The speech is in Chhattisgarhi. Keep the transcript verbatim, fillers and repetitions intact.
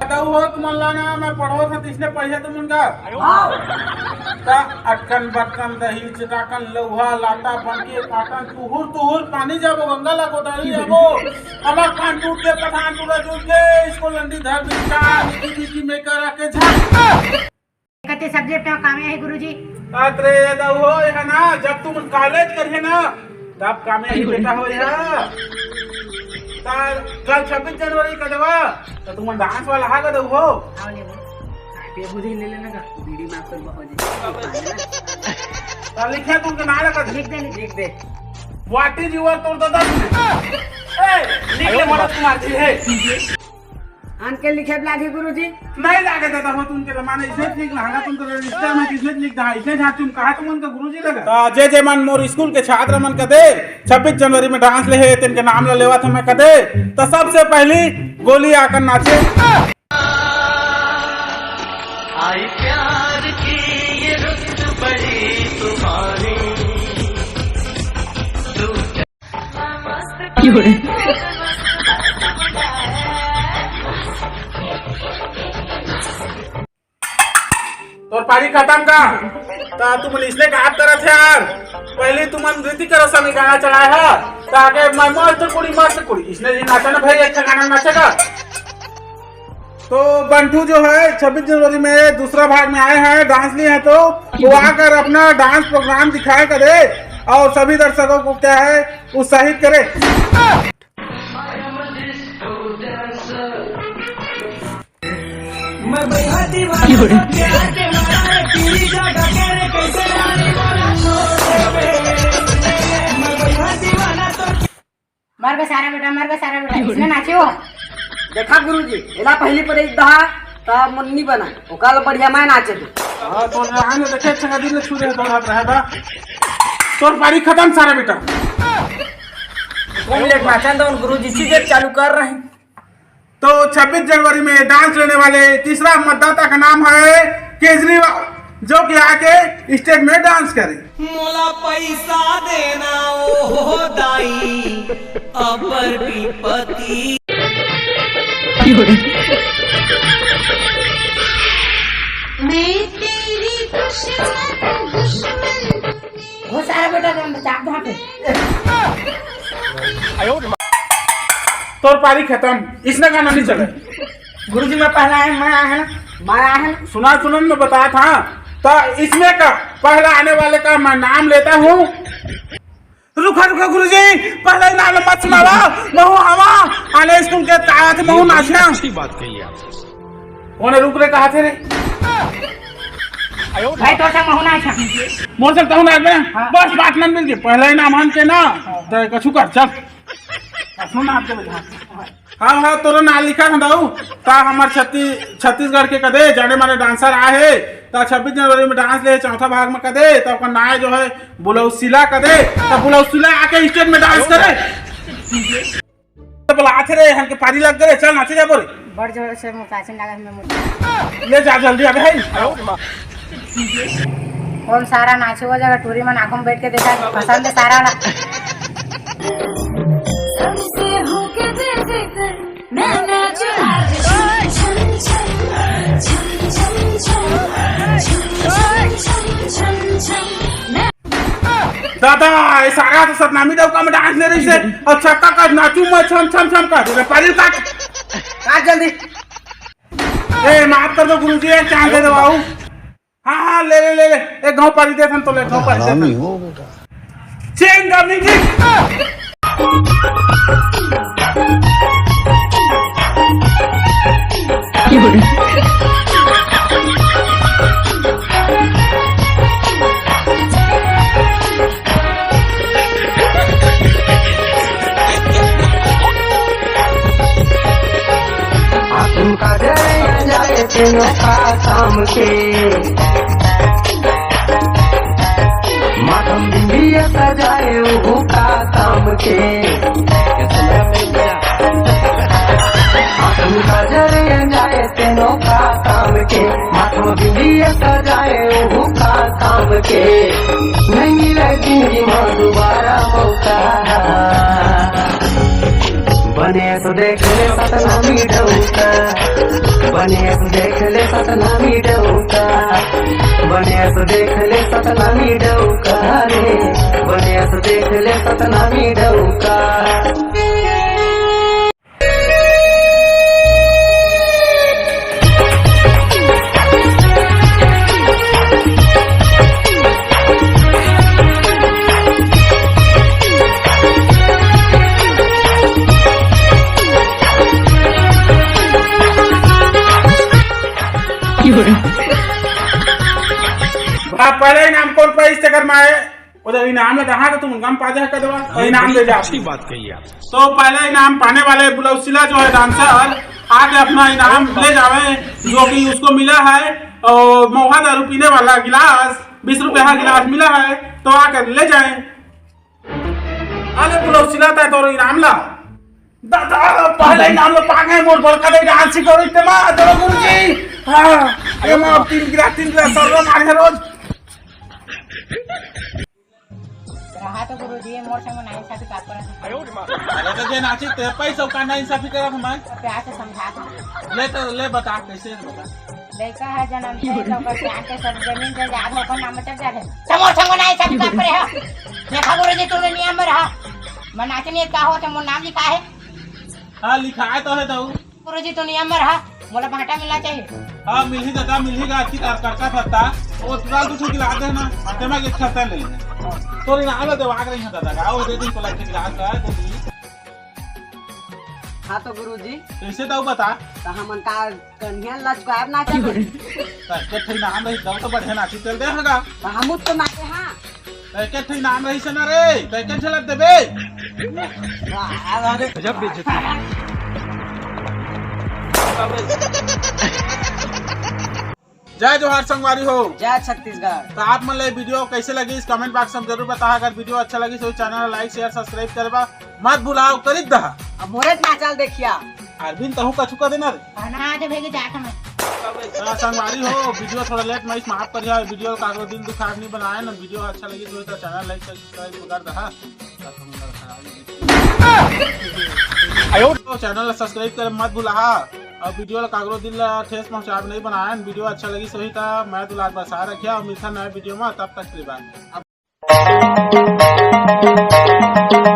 दाऊ हो, तुमन ला ना मैं पढ़ोत हंव, इसने पढ़िया तुमन का? हाँ। का अटकन बटकन दही चटाकन लउहा लाटा बनके काटन तुहुर तुहुर पानी जाबो गंगा ला गोदावरी जाबो। अमर खान टूट के पठान टूरा जुट के इसको लंडी धर बिस्का निकी निकी में करा के झा। कते subject में कामे हे गुरुजी? अरे दाऊ हो, ये है ना, जब तुम college करिए ना, तब कामे ही बेटा हो यह। ता कल छब्बीस जनवरी का देवा, तो तुम dance वाला हा का दाऊ हो? आओ ले वो। ये मुझे ले लेना का? बीड़ी माफ कर बाबा जी। ता लिखे तुमके नाम लगा दे। लिख दे, लिख दे। What is your तोर दादा? ए, लिख ले मनोज कुमार जी है। आन के लिखे लागही गुरुजी? नहीं लागे दादा हो, तुमके माने इसने ठीक लहंगा तुमके register में किसने लिख दहा, इसने जहाँ तुम कहा तुम उनका गुरुजी लगा। तो जे जे मन मोर स्कूल के छात्र मन कदे छब्बीस जनवरी में dance ले हे, तेन के नाम ला लेवा था मैं कदे, तो सबसे पहली गोली आकर नाचे। आई प्यार की ये रुत बड़ी तुम्हारी। तोर पारी खतम का? ता तुमन इसने का करत हे यार? पहले तुमन ऋतिक रोशन के गाना चलाए हा, ता आगे मैं मस्त कुड़ी, मस्त कुड़ी। इसने जी नाचा ना भाई, अच्छा गाना नाचेगा। तो बंटू जो है छब्बीस जनवरी में दूसरा भाग में आए हैं, dance लिए हैं, तो वो आकर अपना dance program दिखाए करे और सभी दर्शकों को क्या है उत्साहित करे। मर बे सारा बेटा, मर बे सारा बेटा, इसने नाचे हो। देखा गुरुजी, एला पहली पदई दहा, त मुन्नी बना, ओकाल बढ़िया मैं नाचे दे। हाँ, तो आने देखे, अच्छा दिल छू दे, दौड़त रहे बा। तोर पारी खतम सारा बेटा। कौन लेट नाचन दो गुरुजी, सीधे चालू कर रहे हैं। तो छब्बीस जनवरी में dance लेने वाले तीसरा मतदाता का नाम है केजरीवाल, जो कि आके stage में dance करे। मोला पैसा देना ओ दाई, अबर विपत्ति। मैं तेरी दुश्मन, दुश्मन तूने। वो सारा बेटा तुम बचा वहाँ पे। तोर पारी खतम, इसने गाना नहीं चले। गुरुजी, मैं पहला है, मैं आया है ना, मैं आया है ना। सुना, सुना, मैं बताया था, तो इसमें का पहला आने वाले का मैं नाम लेता हूँ। रुका, रुका गुरुजी, पहला ही नाम मत सुनावा। महू हवा आने स्कूल के ताया थे, महू नाचना। अच्छी बात कही आप। कौन है, रुक रे, कहा थे रे? भाई, तो सब महू नाचना। मोर सब तहु नाचना। हाँ। बस बात मन मिल गई, पहला ही नाम हम के ना। हाँ। तो कछु कर, चल। सुन, आप चले जा। हाँ, हाँ, तोरो नाम लिखा था दाऊ। ता हमार छत्ती-, छत्तीसगढ़ के कदे जाने माने dancer आए हे। ता छब्बीस जनवरी में dance ले चौथा भाग में कदे, ता ओकर नाय जो है बुलौसिला कदे, ता बुलौसिला आके stage में dance करे। तो बोला, "आथे रे, हमके पारी लग गए, चल नाचे जाबो रे।" बड़ जोर से मुतासिन लगा, हमें मुतासिन। ले जा जल्दी, अबे है। कौन सारा नाचे वो जगह टूरी मन आंखों में बैठ के देखा, पसंद है सारा ना। सबसे होके दे दे कर, मैं नाचूं आज। छम छम, छम छम छम, छम छम छम, छम छम। मैं दादा, ये सारा तो सतनामी डौका में dance ले रही से। अच्छा, का, का नाचू मैं छम छम छम का, रे पारी काट। काट जल्दी। ए, माफ कर दो गुरुजी, एक chance दे दो बाबू। हाँ, हाँ, ले, ले, ले, ले। एक घाव पारी दे, हम तो ले, घाव पारी दे। हरामी हो बेटा। Change the music। आतुन काजर जाए तेनो का काम के, माथम बिंदिया सजाए उहू का काम के। आतुन काजर जाए तेनो का काम के, माथम बिंदिया सजाए उहू का काम के। नहीं मिले जिंदगी में दोबारा मौका। बने तो देख ले सतनामी डौका, गणेश देख ले सतनामी डौका, गणेश देख ले सतनामी डौका रे, गणेश देख ले सतनामी डौका। आप पहले इनाम कौन पाइस तेकर माए? वो जब इनाम ला दहा तो तुम गम पा जा कर देवा, तो इनाम दे जा। अच्छी बात कही आप। तो पहला इनाम पाने वाले बुलौसिला जो है डांसर, आके अपना इनाम ले जावे, जो कि उसको मिला है और महुआ दारू पीने वाला गिलास, बीस रुपया का गिलास मिला है, तो आकर ले जाए। अरे बुलौसिला, तय तोर इनाम ला। दादा, पहला इनाम ला पा गए, मोर बड़का दे डांस करो इतने मा, चलो गुरुजी। हाँ, अरे माँ, अब तीन गिलास, तीन गिलास, सर्व मारे रोज। रहा तो गुरुजी, मोर संग नाइंसाफी का करत हे। अरे तो जे नाची ते पैसा का नाइंसाफी करत हे मैं। तो प्यार से समझा दो। ले तो ले बता कैसे बता। लइका है जन्म से तो ओकर प्यार के सब जमीन जायदाद ओकर नाम में चल जात हे। तो मोर संग नाइंसाफी का करे हे। देखा गुरुजी तू नियम में रहा। मैं नाचे नहीं का हो तो मोर नाम लिखा है। हाँ लिखा है तो है तो। गुरुजी, तू नियम में रहा, मोला भांटा मिलना चाहिए। हाँ, मिलही दादा, मिलही गा, अच्छी तार करका फत्ता। वो तुरंत उठ के ला दे ना, भांटे में एक खत्ता ले लेना। तोर इनाम ला देवा रही है दादा, का वो दे दिन को लग के गिलास है, दे दिन। हाँ तो गुरुजी। कैसे दऊ बता? तो हमन का कन्हैया ला चुकाब ना चाहे। तो एक ठे नाम रही, दऊ तो बढ़िया नाची तेल दे हगा। तो हम तो नाचे हाँ। तैके ठे नाम रहिस ना रे, तैके झलक देबे। गजब बेइज्जती। जय जोहार संगवारी हो। जय छत्तीसगढ़। तो आप मन ला ये वीडियो कैसे लगिस, comment box में जरूर बताहा। अगर वीडियो अच्छा लगिस तो चैनल ला like, share, subscribe करे बर मत भुलाओ, करिक दहा। अब मोरे नाचल देखिया। अरविंद, तहु कछु कर देना रे। हाँ, ना, आज भेगे जात हमें। हाँ, संगवारी हो, वीडियो थोड़ा लेट में, माफ करिहा, वीडियो काकरो दिल दुखाए नहीं बनाए ना, वीडियो अच्छा लगिस तो चैनल like, subscribe कर दहा। आयो। तो चैनल ला subscribe करे मत भुलाहा, और वीडियो ला काकरो दिल ला ठेस पहुंचाए नहीं बनाए, वीडियो अच्छा लगिस होही तो मैं दुलार बरसा रखिया और मिलता नया वीडियो में, तब तक के लिए bye।